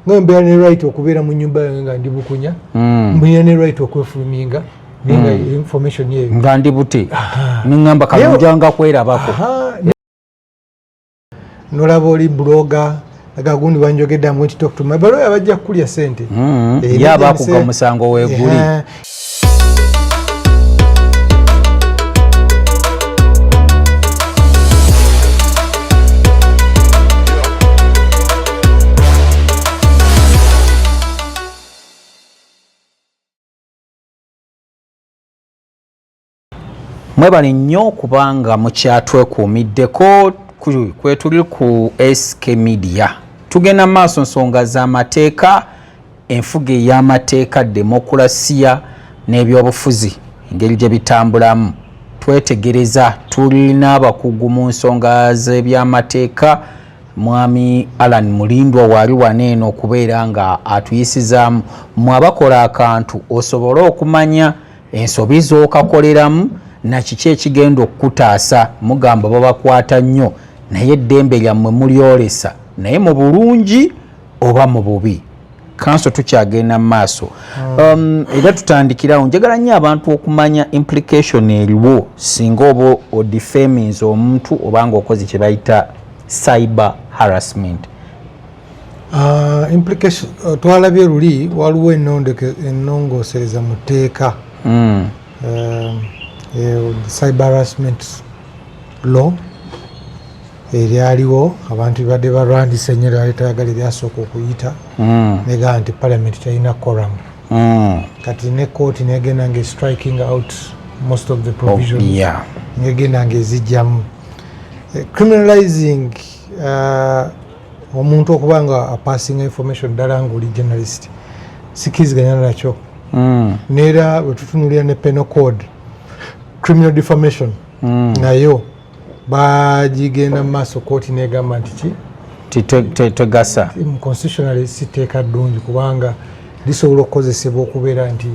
Nga mbeera ne right okubeera mu nyumba yange nga ndi bukunya, mbeera ne right okwefuluminga, naye nga information yeyo nga ndi buti niŋŋamba kalunjanga kwerabako. Nolaba oli blogger agagundi banjogedde, am going to talk to my balooya, bajja kukulya sente. Ye abakuga omusango weeguli. Mwebale nnyo kubanga mukyatwekuumiddeko kwetuli ku SK Media. Tugenda maaso nsonga z'amateeka, enfuga ey'amateeka, demokulasiya n'ebyobufuzi engeri gye bitambulamu. Twetegereza, tulina abakugu mu nsonga z'ebyamateeka. Mwami Alan Mulindwa waali wano eno okubeera nga atuyisizaamu mwe abakola akantu osobole okumanya ensobi z'okakoleramu na kiki ekigenda okukutaasa. Mugamba babakwata nnyo, naye eddembe lyammwe mulyolesa, naye mu bulungi oba mu bubi. Kanso tukyagenda mu maaso. Era tutandikirawo. Njagala nnyo abantu okumanya implication eriwo singa oba odefaminze omuntu oba nga okoze kye bayita cyber harassment. Implication, twalabye luli waliwo ennongoosereza mu tteeka, cyber harassment law eryaliwo, abantu bibadde balwandisa ennyo, lyali tayagala eryasooka okuyita, negamba nti parliament terina quorum. Kati ne kooti negenda nga striking out most of the provisions, ngegenda nga ezijjamu. Criminalizing omuntu okuba nga apassing information ddala nga oli journalist, sikiriziganya nakyo. Neera bwetutunulira ne penal code, criminal defamation nayo bagigenda mu maaso, kooti negamba nti ki? Tegasa. Constitutionally si tteeka ddungi, kubanga lisobola okukozesebwa okubeera nti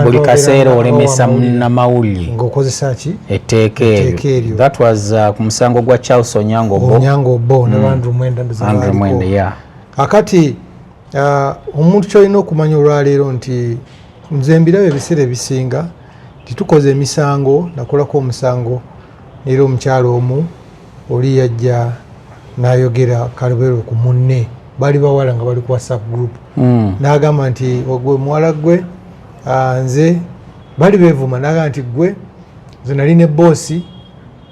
buli kaseera olemesa munnamawulire ng'okozesa ki? Etteeka eryo. That was ku musango gwa Charles Onyango Obbo. Onyango Obbo ne Andrew Mwenda. Andrew Mwenda, yeah. Kakati omuntu kyolina okumanya olwaleero nti nze mbiraba ebiseera ebisinga titukoze emisango. Nakolako omusango neera omukyalo omu oli yajja n'ayogera kalubero ku munne, bali bawala nga bali ku WhatsApp group, n'agamba nti ogwe muwala gwe, nze bali beevuma, n'agamba nti gwe nze nali ne boss,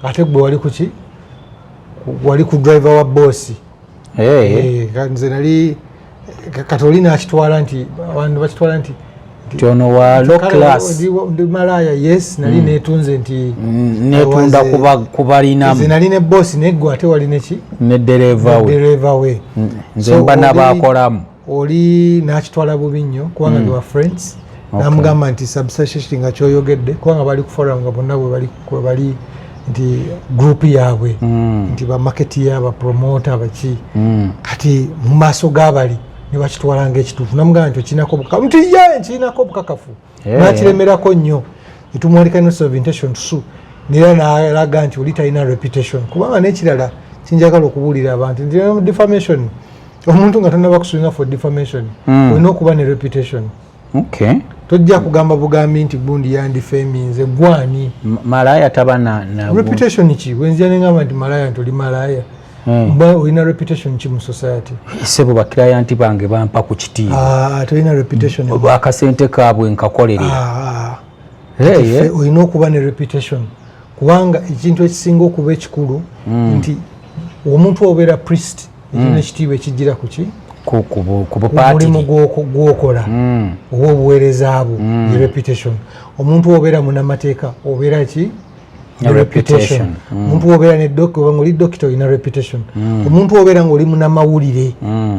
ate gwe wali kuki? Wali ku driver wa boss. Nze nali kati oli nakitwala nti abantu bakitwala nti nti ono wa low class. Ndi malaya, yes, nali netunze nti netunda kubalinamu. Nze nali ne boss, neggwe ate wali neki? Ne dereva we. Dereva we. Nze mba nabakolamu. Oli nakitwala bubi nnyo kubanga they were friends. Namugamba nti substantiate nga kyoyogedde, kubanga bali ku forum nga bonna bwe bali nti group yaabwe, nti bamarketeer, bapromota, baki. Kati mu maaso g'abali ne bakitwala ngaekituufu. Namugamba nti okirinako obukakafu? Nti ye nkirinako obukakafu. Nakiremerako nnyo, netumuwandika notice of intention to sue, nera nalaga nti oli talina reputation. Kubanga n'ekirala kinjagala okubuulira abantu nti defamation, omuntu nga tonaba kusuinga for defamation, olina okuba ne reputation. Tojja kugamba bugambi nti gundi yandifaminze. Gwani? Malaya taba na reputation ki? Wenzija nengamba nti malaya, nti oli malaya, mba olina reputation ki mu society? Sebo, baclient bange bampa ku kitiibwa. Tolina reputation. Akasente kaabwe nkakolerera. Olina okuba ne reputation, kubanga ekintu ekisinga okuba ekikulu nti omuntu obeera priest, ekirina ekitiibwa ekijjira ku ki? Ku mulimu gwokola oba obuweereza bwo, ye reputation. Omuntu obeera munamateeka obeera ki? Reputation. Omuntu obeera oba ngaoli dokita, olina reputation. Omuntu obeera ngaoli munamawulire,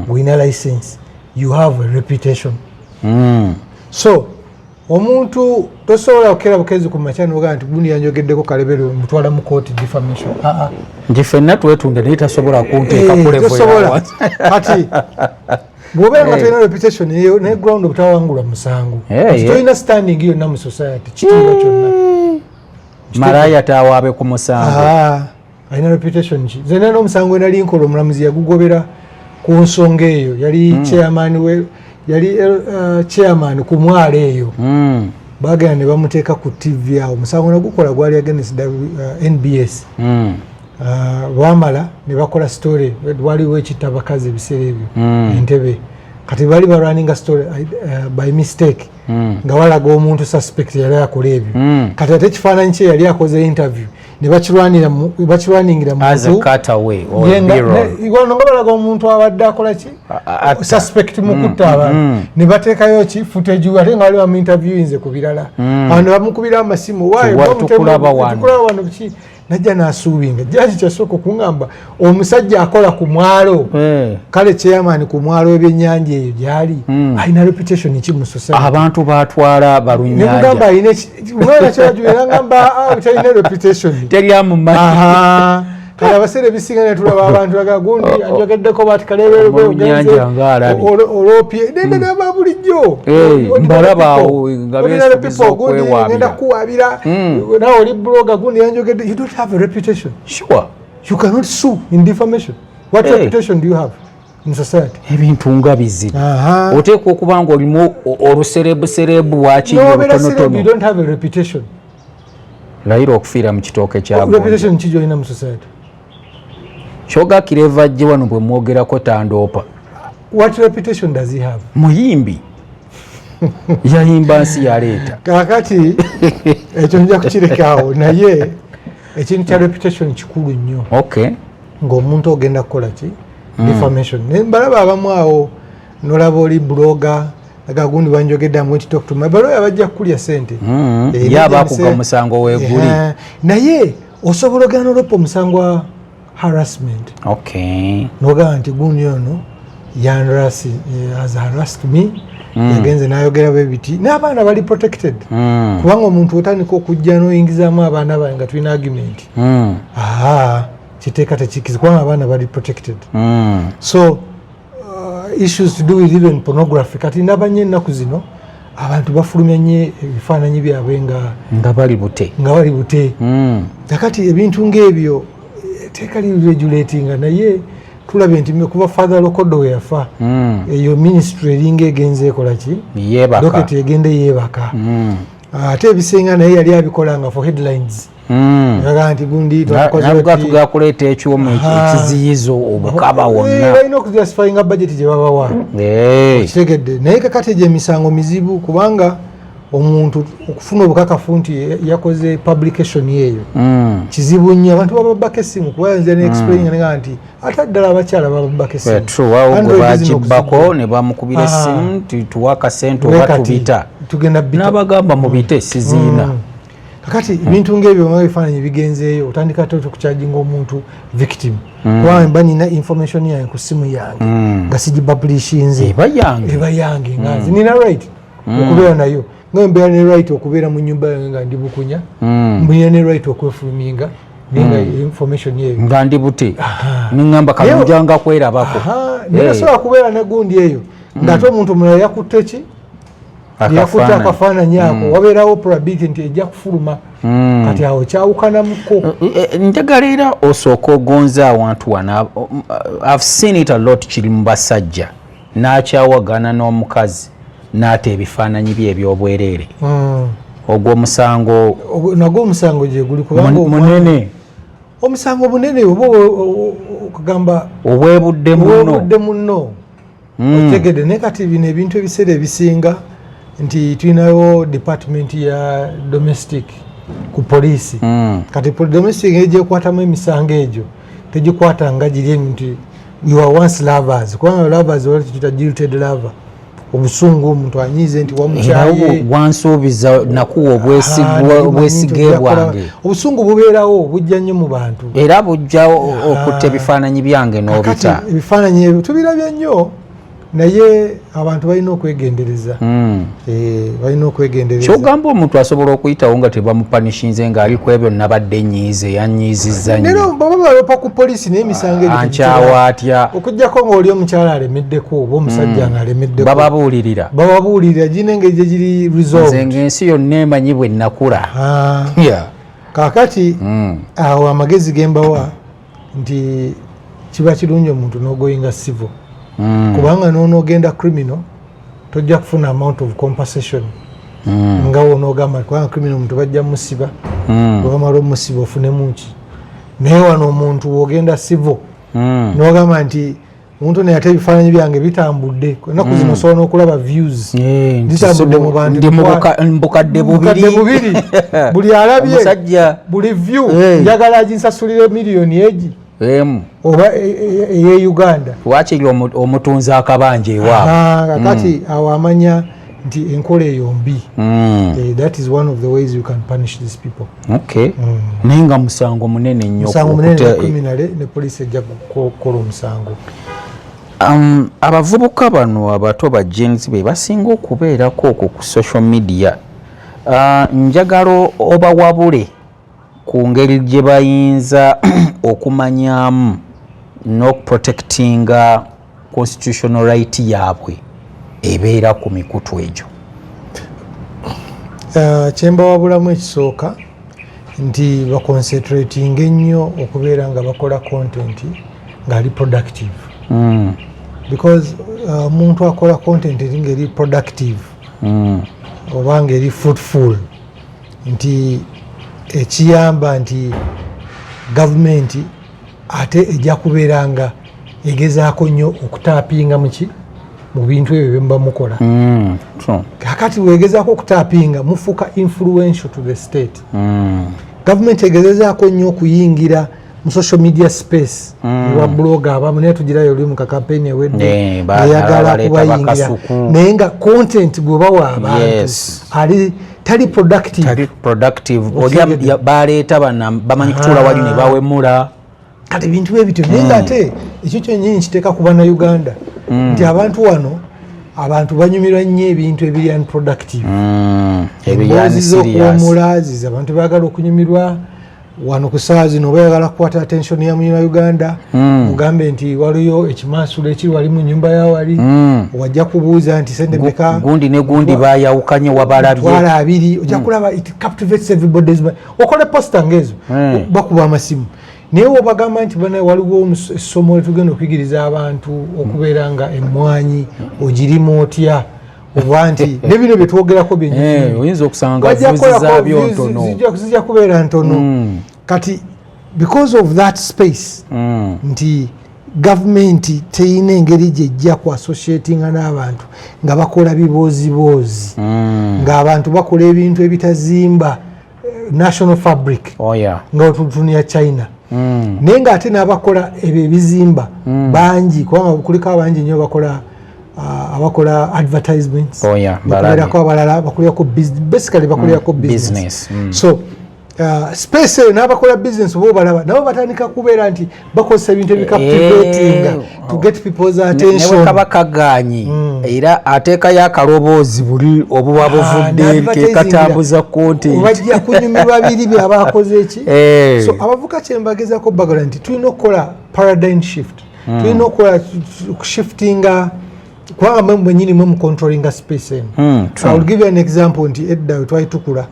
olina license, you have a reputation. So omuntu tosobola kukera bukezi ku makya nogaa nti gundi yanjogeddeko kalebere, mutwala mu kooti, defamation. Nti ffenna twetunda, naye tasobola kunteeka ku level. Tosobola. Kati bw'obeera nga tolina reputation ne ground obutawangula musango, tolina standing yonna mu society, kitiibwa kyonna. Malaya tawaabe ku musango. Alina reputation ki? Nze nina n'omusango enali nkola, omulamuzi yagugobera Ku nsonga eyo yali chairman we, yali chairman ku mwalo eyo. Bagenda ne bamuteeka ku TV awo, omusango negukola gwali against NBS. Bamala ne bakola story, waliwo ekitta bakazi ebiseera ebyo Entebe. Kati bali barunninga story by mistake nga balaga omuntu suspect yali akola ebyo. Kati ate ekifaananyi kye yali akoze interview ne bakirwaningira as a cutaway or B-roll. Wano nga balaga omuntu abadde akola ki, atta. Suspect mu kutta abantu, ne bateekayo ki, footage we, ate nga bali bamuinterviewinze ku birala. Awo ne bamukubira amasimu. "Why, Tukulaba wano." Tukulaba wano biki. Najja n'asuubinga jaji kyasooka okuŋŋamba omusajja akola ku mwalo, kale chairman ku mwalo w'ebyennyanja eyo gyali, alina reputation ki mu society? Abantu batwala Nemugamba balunyanja. Alina mwana kyajulira ngamba, "Ah, talina reputation." Teri amumanyi. Aha. Kale abaseera ebisinga netulaba abantu aga gundi anjogeddeko bati Mulunnyanja ng'alabye. Olopye nendagamba bulijjo. Mbalaba awo nga beesuubiza okwewaabira. Ngenda kukuwaabira nawe oli blogger, gundi yanjogedde. You don't have a reputation. You cannot sue in defamation. What reputation do you have in society? Ebintu nga bizibu. Oteekwa okuba nga olimu oluserebuserebu wakiri Nobeera celeb, you olutonotono. don't have a reputation. Layira okufiira mu kitooke kya gonja. Reputation ki gyolina mu society? Kyoga Kireva jje wano bwe mwogerako tandoopa. What reputation does he have? Muyimbi, yayimba nsi yaleeta. Kakati ekyo nja kukirekaawo, naye ekintu kya reputation kikulu nnyo ng'omuntu ogenda kukola ki, defamation. Naye mbalaba abamu awo nolaba oli blogger agagundi banjogedde, am going to talk to my balooya, bajja kukulya sente. Ye abakuga omusango weeguli. Naye osobola ogenda nolopa omusango wa harassment, nogamba nti gundi ono has harassed me, yagenze nayogera bwe biti. N'abaana bali protected, kubanga omuntu otandika okujja noyingizaamu abaana bange nga tulina argument, aa kiteeka tekikiza, kubanga abaana bali protected. So issues to do with even pornography, kati ndaba nnyo ennaku zino abantu bafulumya nnyo ebifaananyi byabwe nga nga bali bute. Nga bali bute. Kakati ebintu ng'ebyo etteeka liregulatinga, naye tulabye nti kuba Father Lokodo we yafa, eyo ministry eringa egenze ekola ki, yeebaka. Docket egende yeebaka. Ate ebisinga naye yali abikolanga for headlines. Yagaa nti gundi twakoze Nabuga bati. Tugakuleeta ekyuma ekiziyiza obukaba wonna. Balina okujustifyinga budget gye babawa. Kitegedde? Naye kakati egyo emisango mizibu, kubanga omuntu okufuna obukakafu nti yakoze publication eyo kizibu nnyo. Abantu bababbako essimu, kuba nze ne explain nga nti ate ddala abakyala bababbako essimu. True, awo gwe Android zino bagibbako okuzigula. ne bamukubira essimu nti tuwa akasente Naye oba kati tubita. Tugenda bita. N'abagamba mubite, siziina. Kakati ebintu ngaebyo nga ebifaananyi bigenzeeyo, otandika ate okucharginga omuntu victim, kubanga mba nina information yange ku simu yange nga sigipublishinze, eba yange. Eba yange, nga nze nina right okubeera nayo, nga mbeera ne right okubeera mu nyumba yange nga ndi bukunya, mbulina ne right okwefuluminga, naye nga information eyo nga ndi bute, neŋŋamba kalunjanga kwerabako. Naye tosobola kubeera ne gundi eyo ng'ate omuntu omulala yakutte ki, yakutte Akafaananyi. Akafaananyi ako, wabeerawo probability nti ejja kufuluma. Kati awo kyawukanamuko. Njagala era osooka ogonze awantu wano. I've seen it a lot, kiri mu basajja, n'akyawagana n'omukazi n'ata ebifaananyi bye ebyobwereere. Ogwo omusango? Nagwo omusango gye guli, kubanga munene. Omusango munene, oba okugamba obwebudde muno. Obwebudde munno, otegedde? Naye kati bino ebintu ebiseera ebisinga nti tulinayo department ya domestic ku poliisi. Kati domestic egyekwatamu emisango egyo tegikwata nga giri nti you are once lovers, kubanga lovers wali tukita jilted lover, obusungu, omuntu anyiize nti Era wamukyaye. Wansuubiza, nakuwa obwesige bwange. Obusungu bubeerawo, bujja nnyo mu bantu. Era bujja okutta ebifaananyi byange Kakati n'obita. Ebifaananyi ebyo tubirabye nnyo, naye abantu balina okwegendereza. Balina okwegendereza. Kyogamba omuntu asobola okuyitawo nga tebamupunishinze ng'ali ku ebyo, nabadde nyiize, yanyiizizza Nero nnyo. baba balopa ku poliisi, naye emisango egyo Ankyawa atya? Okuggyako ng'oli omukyala alemeddeko oba omusajja nga alemeddeko. Bababuulirira. Bababuulirira, girina engeri gye giri Nze resolved. ng'ensi yonna emanyi bwe nakula. Kaakati awo amagezi gembawa nti kiba kirungi omuntu n'ogoyinga civil. Kubanga nonoogenda criminal, tojja kufuna amount of compensation nga wonoogamba, kubanga criminal omuntu bajja musiba, bwebamala omusiba ofunemu ki? Naye wano omuntu wogenda civil, nogamba nti omuntu naye ate ebifaananyi byange bitambudde ennaku zino, osobola n'okulaba views zitambudde mu bantu Ndi mu bukadde bukadde 2. 2, buli alabye Omusajja buli view njagala aginsasulire miliyoni egi emu oba eye Uganda. Wakiri omutunzi akabanja ewaabwe. Ah, kakati awo amanya nti enkola eyo mbi. That is one of the ways you can punish these people. Okay, naye nga musango munene nnyo. Musango munene ne criminal ne poliisi ejja kukola omusango. Abavubuka bano abato ba Gen Z be basinga okubeerako okwo ku social media. Njagala obawabule ku ngeri gye bayinza okumanyamu n'okuprotectinga constitutional right yaabwe ebeera ku mikutu egyo. Kyembawabulamu ekisooka nti baconcentrating ennyo okubeera nga bakola content ng'ali productive, because omuntu akola content eri ng'eri productive oba ng'eri fruitful, nti ekiyamba nti gavumenti ate ejja kubeera nga egezaako nnyo okutappinga muki mu bintu ebyo byemuba mukola. True. Kakati wegezaako okutappinga, mufuuka influential to the state. Gavumenti egezezaako nnyo okuyingira mu social media space ewa blogger abamu, naye tugirayo oli mu kakampeyini ewedde, eyagala baleeta kubayingira, bakasuku. Naye nga content gwe bawa abantu ali tali productive. Tali productive. Okitegedde? Oli baleeta bana bamanyi kutuula wali ne bawemula. Kati ebintu bwe bityo, naye nga ate ekyo kyennyini kiteeka ku Bannayuganda nti abantu wano, abantu banyumirwa nnyo ebintu ebiri unproductive. Emboozi Ebiyani serious. z'okuwemula ziza abantu baagala okunyumirwa wano ku ssaawa zino. Oba oyagala kukwata attention ya Munnayuganda, mugambe nti waliyo ekimansulo ekiri wali mu nyumba ya wali, wajja kubuuza nti sente meka? Gundi ne gundi bayawukanye, wabalabye? 20,000. Ojja kulaba it captivates everybody's mind. Okola poster ngezo, bakuba amasimu. Naye wobagamba nti bana waliwo essomo letugenda okuyigiriza abantu okubeera nga emmwanyi ogirima otya, oba nti ne bino byetwogerako byennyini, Oyinza okusanga wajja views kukolako zaabyo views ntono. Zijja kubeera ntono. Kati because of that space nti gavumenti teyina engeri gyejja ku associatinga n'abantu nga bakola bibooziboozi, ng'abantu bakola ebintu ebitazimba national fabric, nga otutunia China, naye ng'ate n'abakola ebyo ebizimba bangi, kubanga kuliko abangi nnyo bakola abakola advertisements. Oh, yeah, bakolerako abalala, bakolerako basically bakolerako business. Business. So space eyo n'abakola business oba obalaba nabo batandika kubeera nti bakozesa ebintu ebicaptivatinga to get people's attention. Ne bwe kaba kagaanyi, era ateekayo akaloboozi buli obuba buvudde n'advertising kekatambuza content. Bajja kunyumirwa biri byaba akoze eki. So abavuka kyembagezako bagala nti tulina okukola paradigm shift, tulina okukola kushiftinga, kubanga mwe mwenyini mwe mucontrollinga space eno. True. I will give you an example nti edda we twali tukula,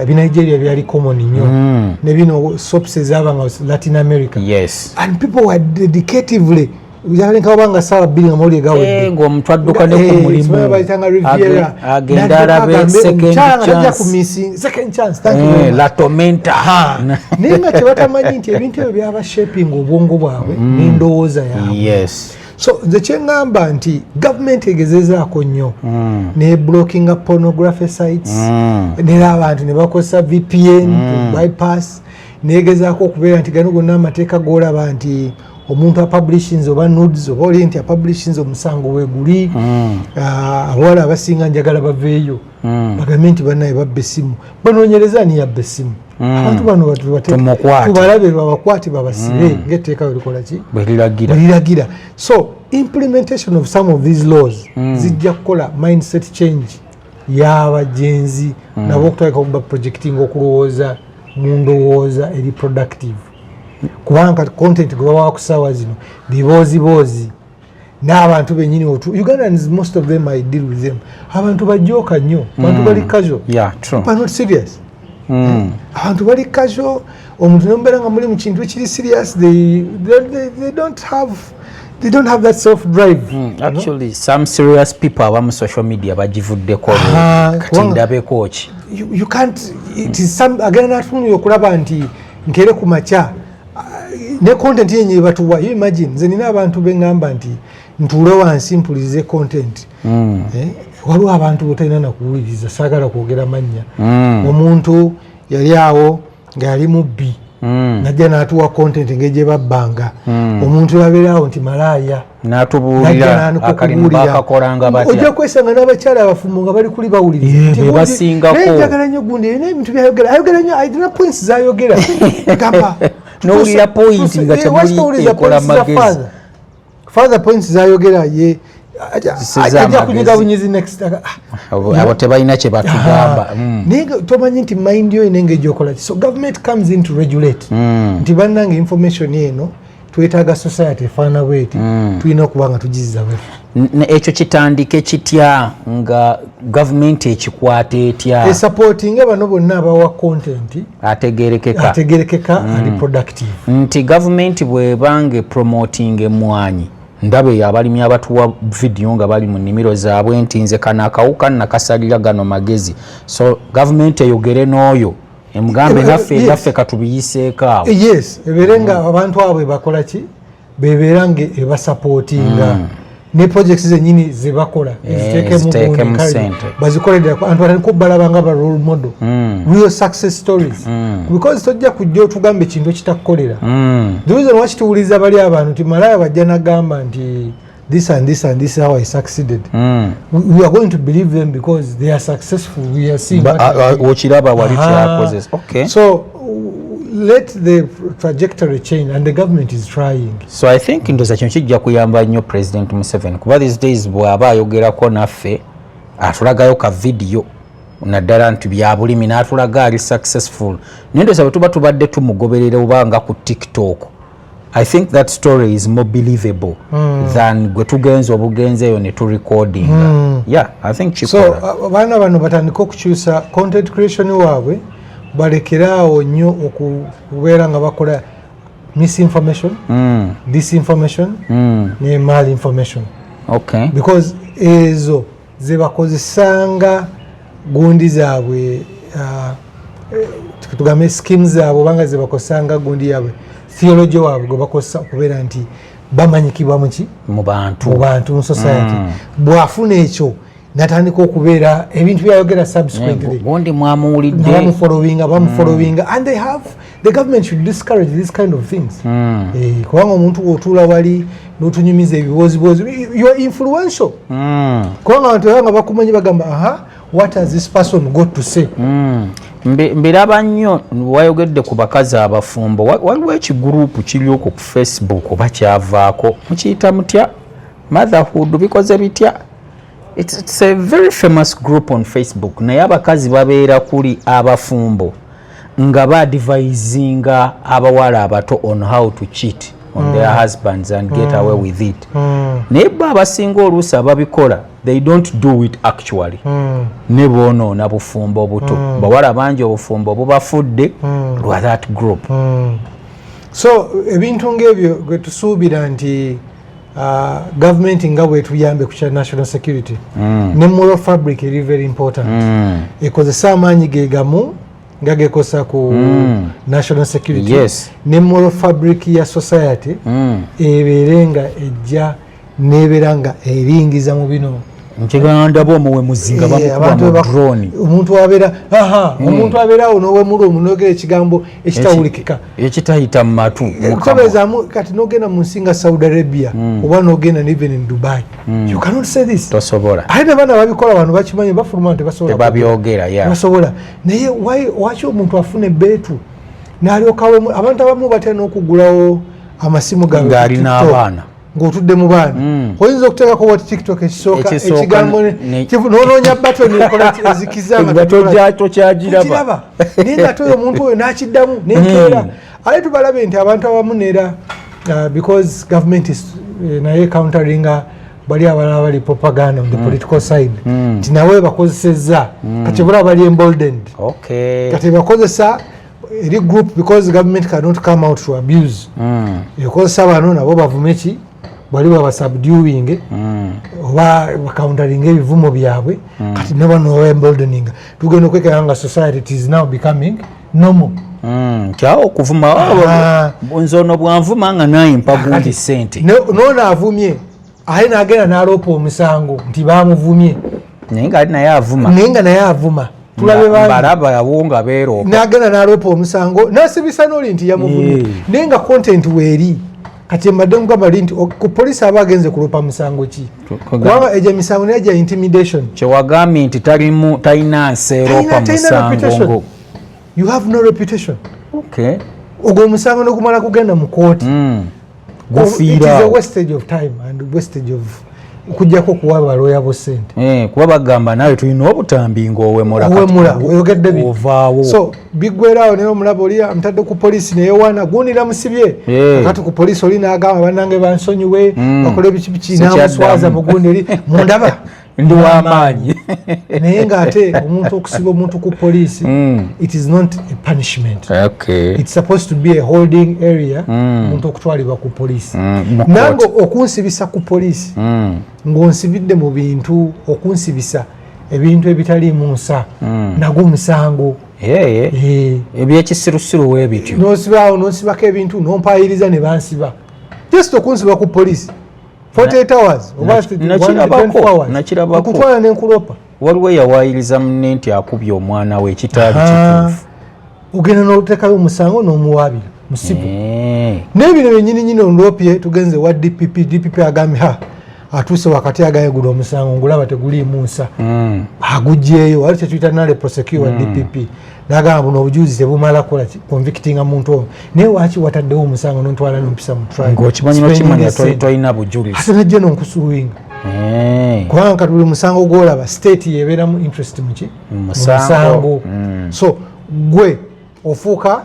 ebinigeria byali common nnyo, ne bino soaps ezabanga Latin America, and people were dedicatively nga saawa 2 nga mawulire gawedde. Eh, ng'omuntu adduka ne ku mulimu. Bayitanga Riviera. Agenda alabe Second Chance. Second Chance, thank you very much. La Tormenta. Naye nga tebatamanyi nti ebintu ebyo byaba shaping obwongo bwabwe n'endowooza yaabwe. So nze kyeŋŋamba nti gavumenti egezezaako nnyo ne blockinga pornography sites, nera abantu ne bakozesa VPN to bypass, negezaako okubeera nti gano gonna amateeka g'olaba nti omuntu apublishings oba nudes oba oli nti apublishings, omusango weguli. Ah, abawala abasinga njagala baveeyo bagambe nti bannaye babba essimu, banoonyereza ani yabba essimu. Abantu bano Tumukwate. Tubalabe, babakwate, babasibe ngaetteeka welikola ki? Bwe liragira. Bwe liragira. So implementation of some of these laws zijja kukola mindset change y'abagenzi nabo okutandika okuba projecting okulowooza mu ndowooza eri productive, kubanga content gwe babawa ku ssaawa zino bibooziboozi n'abantu benyini. Ugandans, most of them I deal with them, abantu bajooka nnyo, abantu bali casual. Yeah, true. People are not serious. Abantu bali casual. Omuntu nemubeera nga muli mu kintu ekiri serious, they don't have They don't have that self drive. Actually, some serious people abamu social media bagivuddeko. Kati ndabeko ki? You can't, it is some, agenda natunulira okulaba nti nkere ku makya ne content yenye batuwa. You imagine, nze nina abantu beŋŋamba nti ntuule wansi mpulirize content. Eh, waliwo abantu botalina nakuwuliriza, saagala kwogera mannya. Omuntu yali awo nga yali mubbi, najja n'atuwa content engeri gye babbanga. Omuntu yabeera awo nti malaaya, n'atubuulira akalimu bakakolanga ojja batya. Kwesanga n'abakyala abafumbo nga bali kuli bawuliriza Yeah, nti be basingako. Naye njagala nnyo gundi, erina ebintu byayogera, ayogera nnyo, alina points zayogera, gamba N'owulira point nga temuli ekola magezi. Father, points zayogera ye Zisiza ajja amagezi. kunyiga bunyizi next. Abo tebalina kye batugamba. Naye nga tomanyi nti mind yo ina engeri gyokola ki. So government comes in to regulate nti bannange, information eno twetaaga, society efaanana bweti, tulina okuba nga tugiziza bwetu. Ekyo kitandike kitya, nga gavumenti ekikwata etya? Esupportinga bano bonna abawa content ategerekeka, ategerekeka, ali productive. Nti gavumenti bwebanga epromoting emwanyi, ndaba eyo abalimi abatuwa vidiyo nga bali mu nnimiro zaabwe nti nze kano akawuka nakasalira gano magezi, so gavumenti eyogere n'oyo emugambe naffe ebyaffe katubiyiseeko awo. Yes, ebeere nga abantu abo bakola ki, bebeera nga ebasupportinga ne projects zenyini zebakola ziteekemu ziteekemu gundi, ssente. Bazikolere abantu batandike okubalaba nga ba role model, real success stories, because tojja kujja otugamba ekintu ekitakukolera. The reason waki tuwuliriza bali abantu nti malaya bajja nagamba nti this and this and this is how I succeeded, we are going to believe them because they are successful. We are seeing what Okiraba wali kyakozesa, okay. So let the trajectory change, and the government is trying. So I think ndoza kino kijja kuyamba nnyo President Museveni, kuba these days bw'aba ayogerako naffe atulagayo ka vidiyo, naddala nti byabulimi, n'atulaga ali successful. Naye ndoza bwe tuba tubadde tumugoberera oba nga ku TikTok, I think that story is more believable than gwe tugenza obugenzi eyo ne turecordinga. Yeah, I think so kikola. Abaana bano batandike okukyusa content creation waabwe, balekeraawo nnyo okubeera nga bakola misinformation, disinformation ne malinformation, because ezo zebakozesanga gundi zaabwe, tugambe schemes zaabwe, obanga zebakozesanga gundi yaabwe, theology waabwe gwe bakozesa okubeera nti bamanyikibwa muki? Mu bantu. Mu bantu, mu society. Bw'afuna ekyo natandika okubeera ebintu byayogera subsequently gundi nga mwamuwulidde. Bamufollowinga and they have, the government should discourage these kind of things. Eh, kubanga omuntu bw'otuula wali n'otunyumiza ebibozibozi, you are influential, kubanga abantu baba nga bakumanyi, bagamba, "Aha, what has this person got to say?" Mbiraba nnyo wayogedde ku bakazi abafumbo. Waliwo ekigurupu kiri okwo ku Facebook, oba kyavaako, mukiyita mutya, motherhood bikoze bitya? It's a very famous group on Facebook, naye abakazi babeera kuli abafumbo nga baadvisinga abawala abato on how to cheat on their husbands and get away with it. Naye bo abasinga oluusi ababikola, they don't do it actually, ne boonoona bufumbo buto. Bawala bangi obufumbo bubafudde lwa that group. So ebintu ngaebyo gwe tusuubira nti gavumenti nga bwetuyambe ku kya national security ne moral fabric eri very important, ekozesa amaanyi ge gamu nga gekozesa ku national security ne moral fabric ya society, ebeere nga ejja nebeera nga eringiza mu bino. Nkigamba ndaba omuwemuzi nga Eh, bamukuba abantu mu drone. Omuntu abeera, aha, omuntu abeera awo n'owemula omunogera ekigambo ekitawulikika, ekitayita mu matu, mu kamwa. Kutobezaamu kati nogenda mu nsi nga Saudi Arabia oba nogenda even in Dubai, you cannot say this. Tosobola. Ate nabaana babikola bano bakimanyi, bafuluma tebasobola. Tebabyogera ya. Tebasobola. Naye waki omuntu afuna ebbeetu n'alyoka abantu abamu batya n'okugulawo amasimu gaabwe ku Ng'alina TikTok, abaana. Ng'otudde mu baana, oyinza okuteekako wati TikTok ekisooka, Ekisooka ekigambo n'onoonya button ekola ezikiza nga nga tekikola. Tokyagiraba. Tokiraba, naye nga ate oyo omuntu oyo n'akiddamu nenkeera. Ate tubalabe nti abantu abamu neera, because government is naye counteringa bali abalala bali propaganda on the political side, nti nawe bakozesezza kati bulaba bali emboldened. Kati bakozesa eri group because government cannot come out to abuse, ekozesa bano nabo bavume ki, Bwali bwabasubduing oba bacounteringa ebivumo byabwe. Kati ne bano emboldeninga, tugenda okwekera nga society, it is now becoming normal. Kyawo okuvuma. Nze ono bwanvuma nga naye mpa gundi sente. Noono avumye, ate nagenda naloopa omusango nti bamuvumye. Naye nga ali naye avuma. Naye nga naye avuma. Tulabe bangi. Mbalaba awo nga beeroopa. Nagenda naloopa omusango, nasibisa noli nti yamuvumye. Naye nga content weeri. Kati mbadde nkugamba li nti ku poliisi aba agenze kuloopa musango ki? Kubanga egyo emisango naye gya intimidation. Kyewagambye nti talimu, talina nseeroopa. Talina musango reputation. Ngo You have no reputation. Ogwo omusango nogumala kugenda mu kooti, it is a gufiira. wastage of time and wastage of okujjako okuwa balooya bo sente. Eh, kuba bagamba nawe tulina obutambi ng'owemula. Kati Owemula, oyogedde ovaawo. So biggwerawo. Naye omulaba oli amutadde ku poliisi, neyewaana gundi namusibye. Kati ku poliisi oli n'agamba, "Bannange, bansonyiwe." Bakole biki biki. Sikyaddamu. Namuswaza mugundi eri mundaba. Ndi w'amaanyi. Naye ng'ate omuntu okusiba omuntu ku poliisi, it is not a punishment. It's supposed to be a holding area. Omuntu okutwalibwa ku poliisi, mu nange court. okunsibisa ku poliisi ng'onsibidde mu bintu, okunsibisa ebintu ebitaliimu nsa, nagwo musango. Yeye. Eh. Ebyekisirusiru weebityo. Nosibaawo, nonsibako ebintu, nompayiriza ne bansiba, just okunsiba ku poliisi 48 hours oba 24 hours. Nakirabako. Okutwala nenkulopa. Waliwo eyawayiriza munne nti akubye omwana we, ekitaali kituufu. Ogenda n'oteekayo omusango n'omuwaabira musibu. Naye bino byenyini nyini, onlopye, tugenze wa DPP, DPP agambye, ha, atuuse wakati agambye, "Guno omusango ngulaba teguliimu nsa." Agugyeyo. Wali kyetuyita nolle prosequi wa DPP nagamba, "Buno obujulizi tebumala kukola convictinga muntu ono." Naye waki wataddewo omusango nontwala nompisa mu trial? Ng'okimanyi Spending nokimanya sente. tolina bujulizi. Ate najja nonkusuwinga. Kubanga kati buli musango gwolaba, state yebeeramu interest muki? Mu musango. So gwe ofuuka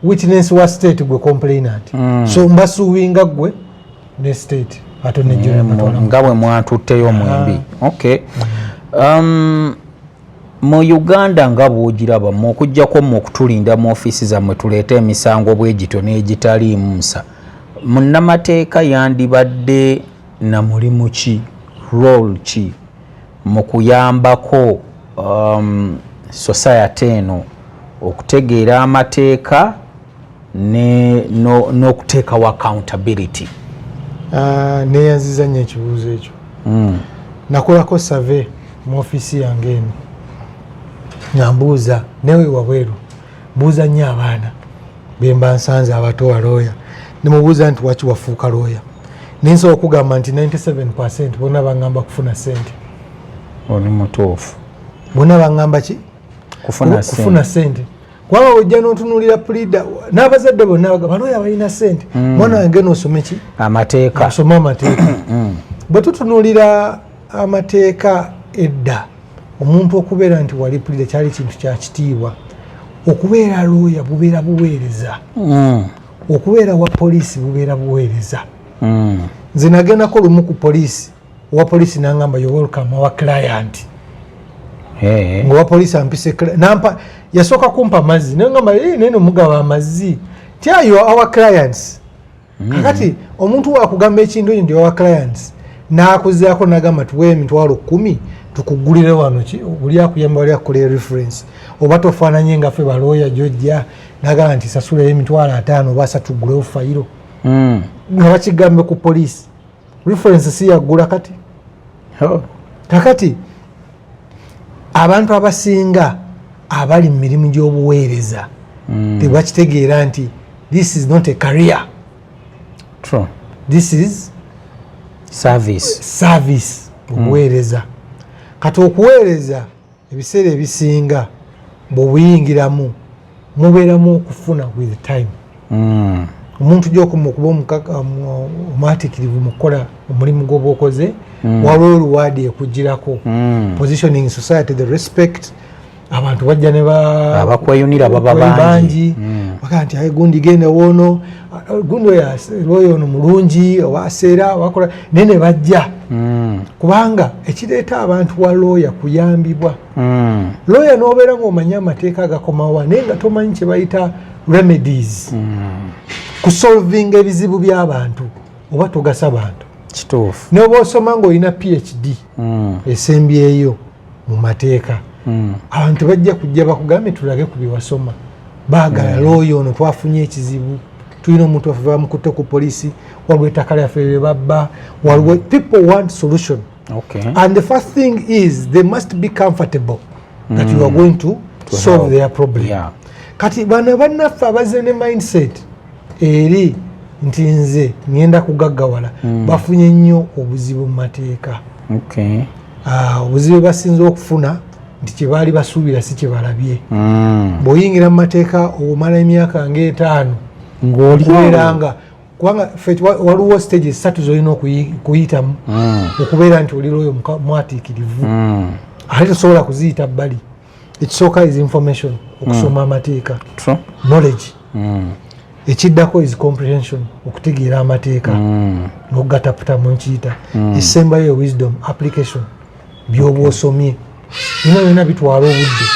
witness wa state, gwe complainant. So mbasuwinga gwe ne state, ate nejjo batwala. Nga bwe mwatutteyo mwembi. Okay, mu Uganda nga bwogiraba, mu okugjako mu okutulinda mu ofiisi zammwe tuleete emisango bwe gityo n'egitaliimu nsa, munnamateeka yandibadde na mulimu ki, role ki mu kuyambako society eno okutegeera amateeka n'okuteekawo accountability? Ah, neyanziza nnyo ekibuuzo ekyo. Nakolako survey mu ofiisi yange eno nga mbuuza, newe wabweru mbuuza nnyo abaana bemba nsanze abato wa looya, nemubuuza nti, "Waki wafuuka looya?" Nensobola okugamba nti 97% bonna baŋŋamba kufuna sente. Oli mutuufu. Bonna baŋŋamba ki? Kufuna. Kufuna sente. Kubanga ojja n'otunuulira pulida n'abazadde bonna bagamba, "Balooya balina sente. Mwana wange, genda osome ki?" Amateeka. Osome amateeka. Bwe tutunuulira amateeka edda, omuntu okubeera nti wali pulida kyali kintu kya kitiibwa. Okubeera looya bubeera buweereza. Okubeera wa poliisi bubeera buweereza. Nze nagendako lumu ku poliisi, owa poliisi nangamba, "You welcome our client." Ngaowa poliisi ampise nampa, yasooka kumpa amazzi, nengamba, "Eh, naye nomugaba amazzi tya? You are our clients." Kakati omuntu wakugamba ekintu ekyo nti our clients, nakuzaako nagamba, "Tuwe 10,000 tukugulire wano ki buli akuyamba, wali akukolera reference, oba tofaananye nga ffe balooya jojja." Nagamba nti, "Sasulayo 50,000 oba 30 gulewo fayiro." Nga bakigambe ku poliisi, reference si yaggula kati. Oh. Kakati abantu abasinga abali mu mirimu gy'obuweereza tebakitegeera nti this is not a career. True. This is service. Service, obuweereza. Kati okuweereza, ebiseera ebisinga bw'obuyingiramu mubeeramu okufuna with time. Omuntu gyokoma okuba omwatikirivu mu kukola omulimu gw'oba okoze, waliwo reward ekugirako. Positioning society, the respect, abantu bajja ne Abakweyunira baba bangi. Bagaa nti, "Aye gundi, genda woono, gundi oyo looya ono mulungi, oba aseera wakola," naye ne bajja. Kubanga ekireeta abantu wa looya kuyambibwa. Looya n'obeera ng'omanyi amateeka agakomawa, naye nga tomanyi kye bayita remedies, kusolvinga ebizibu by'abantu. oba togasa bantu. Kituufu. Noba osoma ngaolina PhD esembyeyo mu mateeka, abantu bajja kujja bakugambe, "Tulage ku byewasoma." Baagala looya ono, twafunye ekizibu, tulina omuntu waffe bamukutte ku polisi, waliwo ettaka lyaffe lye babba, waliwo, people want solution. And the first thing is they must be comfortable that you are going to solve help. their problem. Kati bano bannaffe abazze ne mindset eri nti nze ngenda kugaggawala, bafunye nnyo obuzibu mu mateeka. Ah, obuzibu basinze okufuna nti kyebaali basuubira si kyebalabye. Bw'oyingira mu mateeka, omala emyaka ngaetaano ng'oli okubeera nga, kubanga ffe waliwo stages ssatu zolina okuyitamu okubeera nti oli looya mwatiikirivu, ate tosobola kuziyita bbali. Ekisooka is information, okusoma amateeka, knowledge. Ekiddako is comprehension, okutegeera amateeka n'okugataputamu nkiyita. Ekisembayo wisdom, application, byoba osomye. Bino byonna bitwala obudde.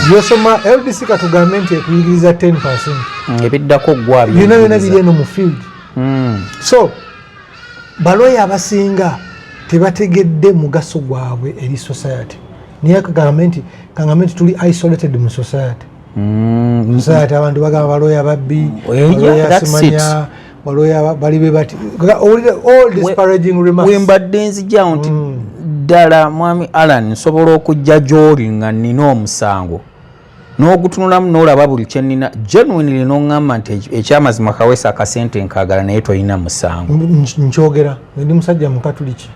Byosoma LDC, katugambe nti ekuyigiriza 10%. Ebiddako gwa Byonna byonna biri eno mu field. So baloya abasinga tebategedde mugaso gwabwe eri society. Naye kagambe nti tuli isolated mu society. Society abantu bagamba baloya babbi, baloya that's simanya baloya bali be bati, owulira all disparaging remarks. Wembadde nzijjawo nti ddala mwami Allan, nsobola okujja gy'oli nga nnina omusango, n'ogutunulamu n'olaba buli kyenina genuinely, n'oŋŋamba nti ekyamazima Kaweesa akasente nkaagala, naye tolina musango. Nkyogera, ndi musajja mukatuliki,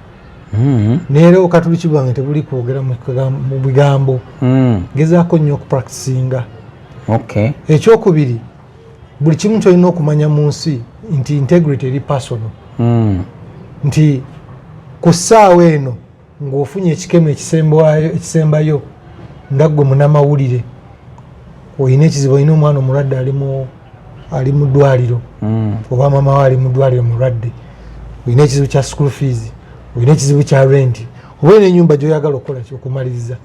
neera obukatuliki bwange tebuli kwogera mu bigambo. Ngezaako nnyo okupracticinga. Ekyokubiri, buli kimu kyolina okumanya mu nsi nti integrity eri personal, nti ku ssaawa eno ng'ofunye ekikemo ekisembayo nga ggwe munamawulire olina ekizibu, olina omwana omulwadde ali mu ddwaliro, oba mama we ali mu ddwaliro mulwadde, olina ekizibu kya school fees, olina ekizibu kya rent, oba olina enyumba gyoyagala okukola ki, okumaliriza,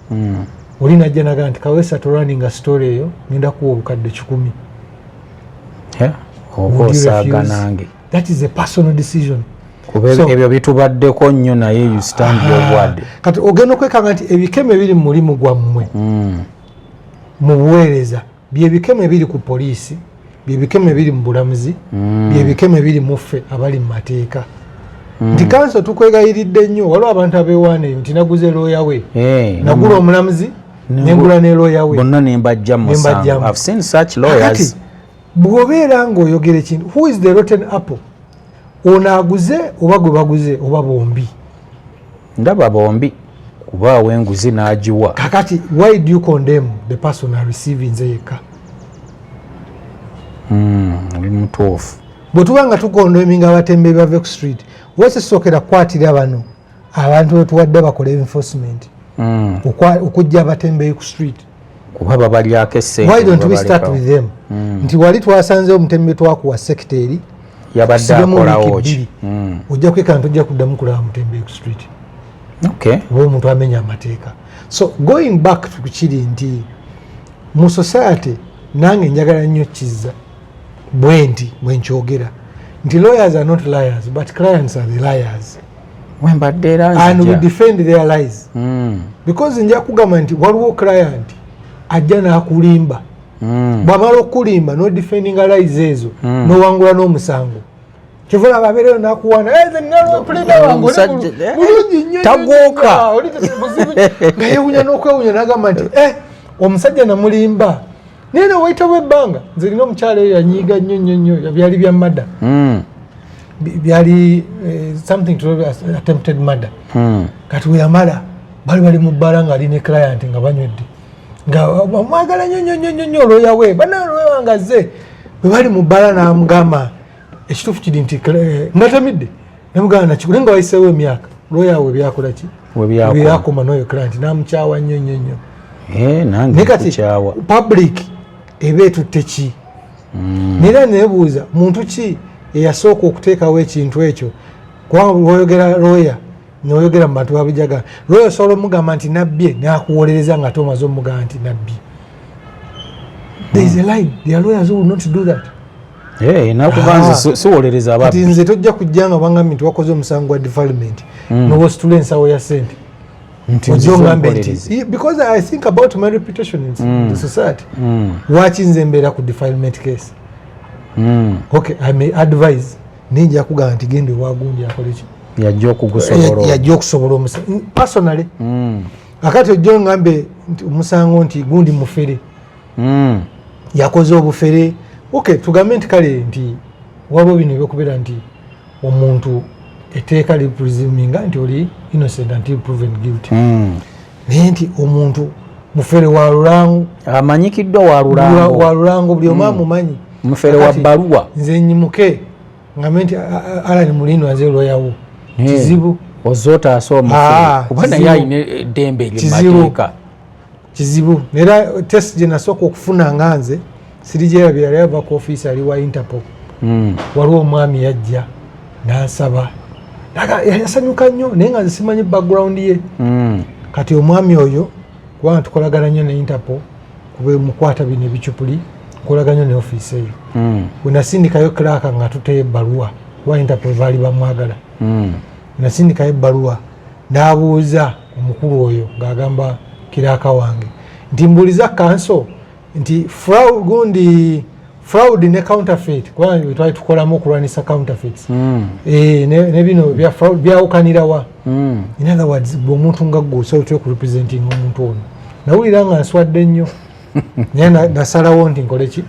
oli najja naga nti, "Kaweesa, tolwaninga story eyo, ngenda kuwa obukadde 100." Oba Would you osaaga refuse? Nange. That is a personal decision. Kuba ebyo bitubaddeko nnyo, naye you stand your word. Kati ogenda okwekanga nti ebikemo ebiri mu mulimu gwammwe mu buweereza byebikemo ebiri ku poliisi, byebikemo ebiri mu bulamuzi, byebikemo ebiri mu ffe abali mu mateeka, nti kanso tukwegayiridde nnyo, waliwo abantu abeewaana eyo nti naguze looya we, nagula omulamuzi, nengula ne looya we, bonna nembajja mu musango. Nembajjamu. I've seen such Kakati lawyers. Bw'obeera ng'oyogera ekintu, who is the rotten apple? Ono aguze oba gwe baguze oba bombi? Ndaba bombi, kuba awenguzi n'agiwa. Kakati why do you condemn the person areceiving yekka? Oli mutuufu. Bwe tuba nga tucondemninga abatembeeyi bave ku street, wesisookera kukwatira bano abantu betuwadde bakole enforcement okujja abatembeeyi ku street. Kuba babalyako essente. Why don't we start babalekawo. with them? Nti wali twasanzewo omutembe, twakuwa sector eri, yabadde tusibemu akolawo wiiki ki? 2, ojja kwekana tojja kuddamu kulaba mutembeeyi ku street oba omuntu amenya amateeka. So going back to kiri nti mu society, nange njagala nnyo kizza bwe nti bwe nkyogera nti lawyers are not liars, but clients are the liars. Wembadde era And we nzija. defend their lies, because nja kugamba nti waliwo client ajja n'akulimba, bwamala okukulimba nodefendinga lies ezo, nowangula n'omusango. Kyova olaba abeereyo nakuwaana, Omusajja, bulungi nnyo, tagooka. nnyo, oli buzibu, nga yewunya n'okwewunya nagamba nti, "Eh, omusajja namulimba." Naye newayitawo ebbanga, nze nina omukyala eyo yanyiiga nnyo nnyo nnyo, byali bya murder. Byali something to do with attempted murder. Kati weyamala bali bali mu bbala nga ali ne client nga banywedde, nga bamwagala nnyo nnyo nnyo nnyo nnyo looya we, bana looya wange azze. Bwe bali mu bbala n'amugamba ekituufu kiri nti ngatamidde, namugamba nakikule nga wayiseewo emyaka, looya we byakola ki? We byakoma. Byakoma n'oyo client n'amukyawa nnyo nnyo nnyo. Nange Naye kati nkukyawa. public eba etutte ki? Naye nebuuza, muntu ki eyasooka okuteekawo ekintu ekyo? Kubanga bwoyogera looya noyogera mu bantu babijaga, looya osobola omugamba nti nabbye, nakuwolereza nga ate omaze omugamba nti nabbye. There is a line. There are lawyers who will not do that. Eh, nakuba nze siwolereza Kati ababbi. nze tojja kujja nga bangambye nti wakoze omusango gwa defilement, nowositula ensawo ya sente, Nti ojja nzize ongambe nti mpolereze. Because I think about my reputation in the society. Lwaki nze mbeera ku defilement case? Okay, I may advise, naye nja kugamba nti genda ewagundi akoleki. Yajja okugusobola. Yajja okusobola omusango personally. Akati ojja ongambe nti omusango nti gundi mufere, yakoze obufere. Okay, tugambe nti kale nti waliwo bino ebyokubeera nti omuntu etteeka lipresuminga nti oli innocent until proven guilty, naye nti omuntu mufere wa lulango, Amanyikiddwa wa lulango. Wa lulango, buli omu amumanyi. Mufere wa Kakati, bbaluwa. nze nyimuke ngambe nti Alan Mulindwa nze lwoyawo, kizibu. Ozze otaasa omufere, Ah, kuba naye kizibu. alina eddembe Kizibu. eryemateeka. Kizibu. Era test gye nasooka okufuna nga nze sirigyerabira, yali ava ku ofiisi, ali wa Interpol. Waliwo omwami yajja n'ansaba, yasanyuka nnyo, naye nga nze simanyi background ye. Kati omwami oyo, kubanga tukolagana nnyo ne Interpol kuba mukwata bino ebicupuli, nkolagana nnyo ne ofiisi eyo, bwe nasindikayo clerk nga tuteyo ebbaluwa, kuba Interpol baali bamwagala, nasindikayo ebbaluwa, n'abuuza omukulu oyo ng'agamba clerk wange nti mbuuliza counsel nti gundi fraud ne counterfeit, kubanga bwe twali tukolamu okulwanisa counterfeits, ne bino bya fraud byawukanirawa? In other words, bwe omuntu nga ggwe osobola otya okurepresentinga omuntu ono? Nawulira nga nswadde nnyo, naye nasalawo nti nkole ki?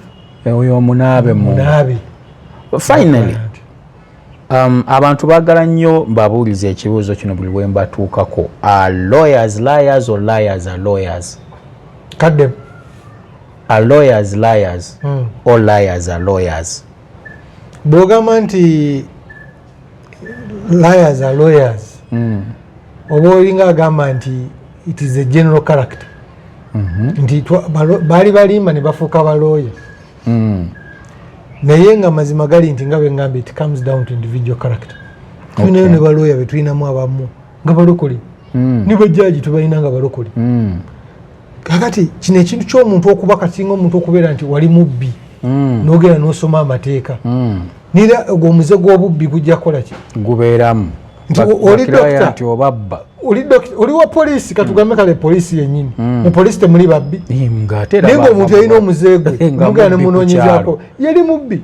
Oyo omunaabe mu Munaabe. Finally, abantu baagala nnyo mbabuuliza ekibuuzo kino buli lwe mbatuukako: are lawyers liars or liars are lawyers? Kadde. Are lawyers liars or liars are lawyers? Bw'ogamba nti liars are lawyers, oba olinga agamba nti it is a general character, nti baali balimba ne bafuuka balooya. Naye nga mazima gali nti nga bwengambye, it comes down to individual character. Tulinayo ne balooya betulinamu abamu nga balokole, ne bajaaji tubalina nga balokole. Kakati kino ekintu ky'omuntu okuba kati nga omuntu okubeera nti wali mubbi, n'ogenda n'osoma amateeka, nira ogwo omuze gw'obubbi gujja kukola ki? Gubeeramu. Nti oli Bakiraya doctor. nti obabba. Oli wa poliisi, katugambe kale poliisi yennyini, mu poliisi temuli babbi? Ng'ate era Naye bava ngaomuntu yalina omuze gwe, Nga mugenda mubbi ku nemunoonyezaako yali mubbi.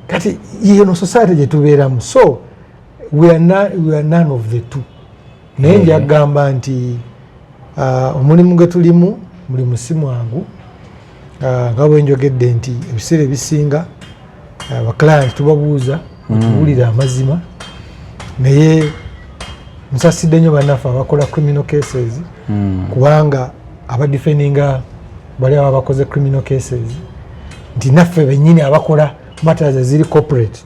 Kati yeno society gyetubeeramu, so we are none of the two. Naye njagamba nti omulimu gwe tulimu mulimu si mwangu. Nga bwe njogedde nti ebiseera ebisinga abaclient tubabuuza batubuulire amazima, naye nsasidde nnyo bannaffe abakola criminal cases, kubanga abadefendinga bali aba bakoze criminal cases, nti naffe bennyini abakola matters eziri corporate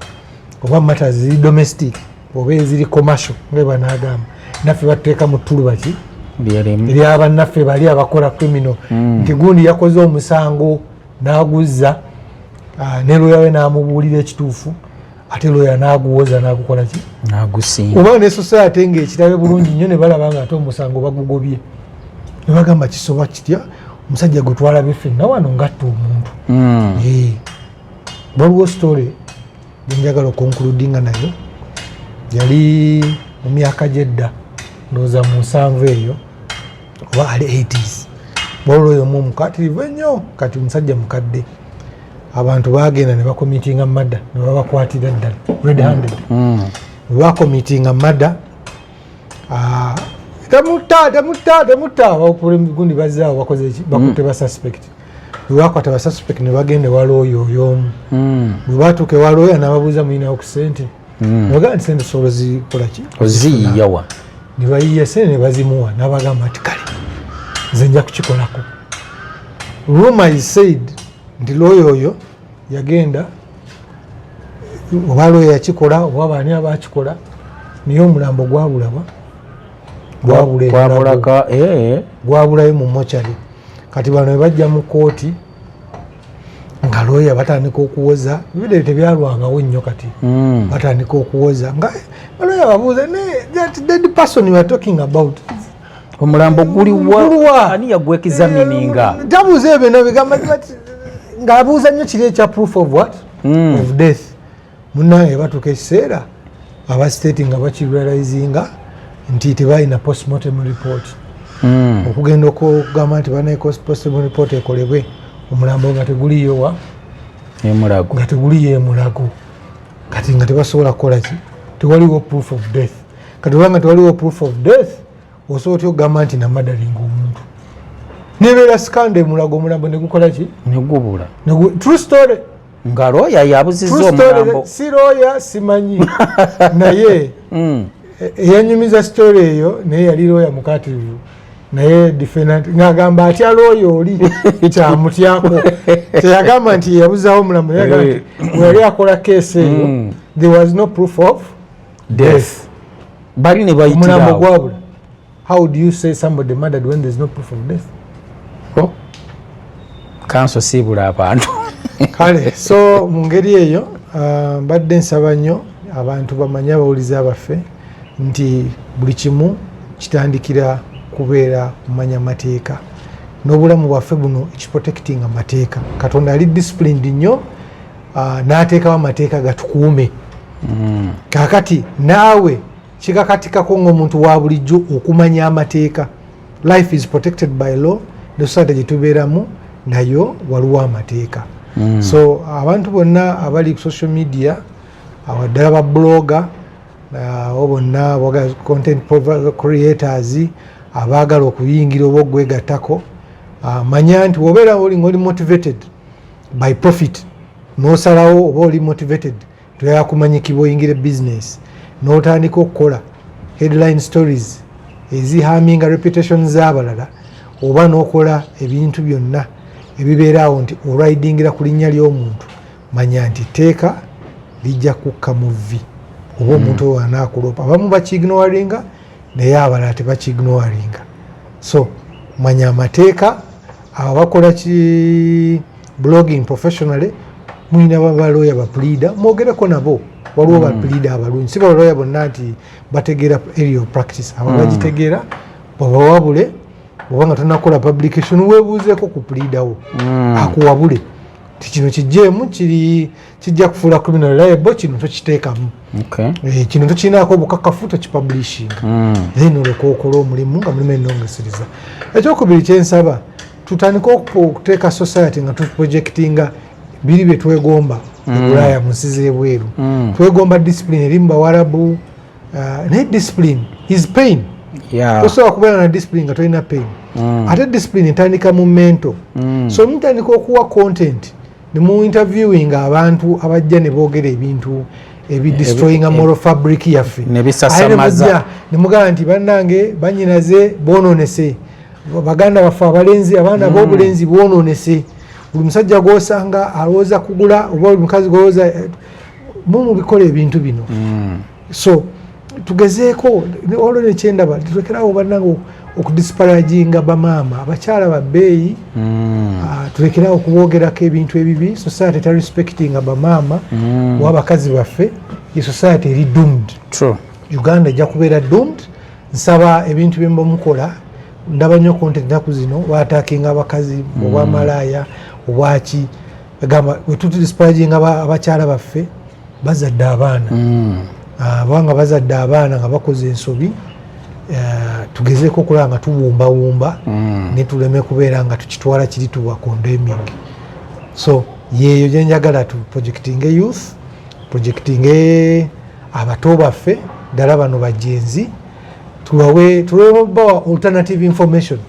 oba matters eziri domestic oba eziri commercial, nga banaagamba, naffe batuteeka mu ttuluba ki? Lyerimu. Eryabannaffe bali abakola criminal, nti gundi yakoze omusango n'aguzza, ne lawyer we n'amubuulira ekituufu, ate lawyer n'aguwoza n'agukola ki? Nagusinga. Oba ne society ngaekirabe bulungi nnyo, ne balaba nga ate omusango bagugobye, ne bagamba kisoba kitya omusajja gwe twalabye ffenna wano ngatta omuntu? Eh, waliwo story gyenjagala okoncludinga nayo. Yali mu myaka gyedda, ndowooza mu 70 eyo oba ali 80s. Waliwo oyo omu omukatirivu ennyo, kati omusajja mukadde. Abantu bagenda ne bacommittinga murder, ne babakwatira ddala red handed. Bwe bacommittinga murder, temutta, temutta, temutta, gundi bazzaawo, bakoze ki? Bakutte ba suspect. Bwe bakwata ba suspect ne bagenda ewa looya oyo omu. Bwe batuuka ewa looya n'ababuuza, "Muyinawo ku sente?" Nebagamba nti sente sobola zikola ki? Oziyiyawa? Ne bayiya sente ne bazimuwa, n'abagamba nti kale nze nja kukikolako. Rumor is said nti looya oyo yagenda, oba looya yakikola oba baani abakikola, naye omulambo gwabulabwa, gwabula ebulago. Gwabulaka, eh. Gwabulayo mu mochari. Kati bano bwe bajja mu kooti nga looya batandika okuwoza, ebidde tebyalwangawo nnyo kati. Batandika okuwoza nga looya babuuza, "Ne, that dead person you are talking about, Omulambo guliwa? Guliwa?" Ani yagwexamininga? Tabuuza ebyo byonna, bigamba ng'abuuza nnyo kiri ekya proof of what? Of death. Munange, batuuka ekiseera aba state nga bakirealizinga nti tebalina postmortem report. Okugenda okugamba nti banaye postmortem report ekolebwe, omulambo nga teguliyo wa? Emulago. Nga teguliyo emulago. Kati nga tebasobola kukola ki? Tewaliwo proof of death. Kati obanga tewaliwo proof of death, osobola otya okugamba nti namurdering'a omuntu? Nebeera scandal emulago, omulambo negukola ki? Negubula. True story. Nga looya yabuziza True story. omulambo. Si looya, simanyi, naye eyanyumiza story eyo naye yali looya mukatirivu, naye defendant ng'agamba atya looya oli kyamutyako. Teyagamba nti yeyabuzaawo omulambo, naye yagamba nti bwe yali akola case eyo, there was no proof of death, bali ne omulambo bayitirawo. Gwabula. How do you say somebody murdered when there's no proof of death? Oh. Kanso siibula abantu. Kale, so mu ngeri eyo, mbadde nsaba nnyo abantu bamanye, abawuliza baffe, nti buli kimu kitandikira kubeera kumanya mateeka n'obulamu bwaffe buno ekiprotecting amateeka. Katonda ali disciplined nnyo, n'ateekawo amateeka gatukuume. Kakati naawe kikakatikako ng'omuntu wa bulijjo okumanya amateeka. Life is protected by law. Ne society gyetubeeramu nayo waliwo amateeka. So abantu bonna abali ku social media, awaddala ba blogger, abo bonna content creators abaagala okuyingira oba okwegattako, manya nti wobeera oli ngaoli motivated by profit, n'osalawo oba oli motivated toyagala kumanyikibwa, oyingira business n'otandika okukola headline stories eziharminga reputation z'abalala, oba n'okola ebintu byonna ebibeeraawo nti oridingira ku linnya ly'omuntu, manya nti etteeka lijja kukka mu vvi oba omuntu oyo anaakulopa. Abamu bakiignoringa, naye abalala tebakiignoringa. So manya amateeka. Abo bakola ki blogging professionally, mulina babalooya, bapleader, mwogereko nabo. Waliwo bapleader abalungi, si balooya bonna nti bategeera area of practice. Abo bagitegeera babawabule. Bwobanga tonakola publication, weebuuzeeko ku pleader wo akuwabule ti kino kijjeemu, kiri kijja kufuula criminal liable, kino tokiteekamu. Eh, kino tokirinaako obukakafu, tokipublishinga. Then oleka okola omulimu nga mulimu ennongesereza. Ekyokubiri kyensaba, tutandike okuteeka society nga tuprojectinga biri bye twegomba ebulaaya, mu nsi z'ebweru. Twegomba discipline eri mu bawarabu, naye discipline is pain. Tosobola kubeera na discipline nga tolina pain. Ate discipline etandika mu mental. So mutandika okuwa content ne mu interviewing abantu abajja ne boogera ebintu ebidestroyinga moral fabric yaffe. Ne bisasamaza. Ate ne mujja ne mugamba nti bannange, banyinaze boononese, baganda baffe abalenzi, abaana b'obulenzi boononese, buli musajja gwosanga alowooza kugula oba buli mukazi gwolowooza, mu mubikola ebintu bino. So tugezeeko olwo nekyendaba, tulekerawo bannange okudisparaginga bamaama, abakyala babbeeyi. Ah, tulekerawo okuboogerako ebintu ebibi. Society tarespectinga bamaama oba abakazi baffe, ye society eri doomed. True. Uganda ejja kubeera doomed. Nsaba ebintu byemuba mukola, ndaba nnyo content ennaku zino baattackinga abakazi, obwamalaaya obwaki. Gamba wetudisparaging abakyala baffe, bazadde abaana. Ah, abanga bazadde abaana nga bakoze ensobi, tugezeeko okulaba nga tuwumbawumba ne tuleme kubeera nga tukitwala kiri tuba condemning. So yeeyo gyenjagala tu projectinge youth, projectinge abato baffe, ddala bano bajenzi, tubawe, tulebawa alternative information.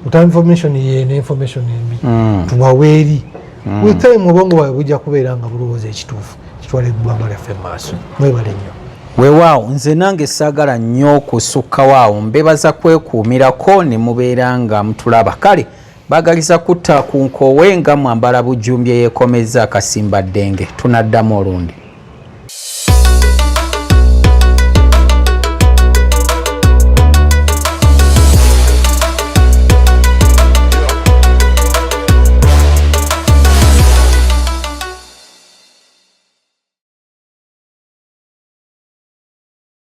Alternative information yeno information embi, tubawe eri. With time obwongo bwabwe bujja kubeera nga bulowooza ekituufu kitwala eggwanga lyaffe mu maaso. Mwebale nnyo. Weewaawo, nze nange saagala nnyo kusukkawo. Mbebaza kwekuumirako ne mubeera nga mutulaba. Kale baagaliza kutta ku nkoowe nga mwambala bujumbye yeekomeza akasimba ddenge. Tunaddamu olundi.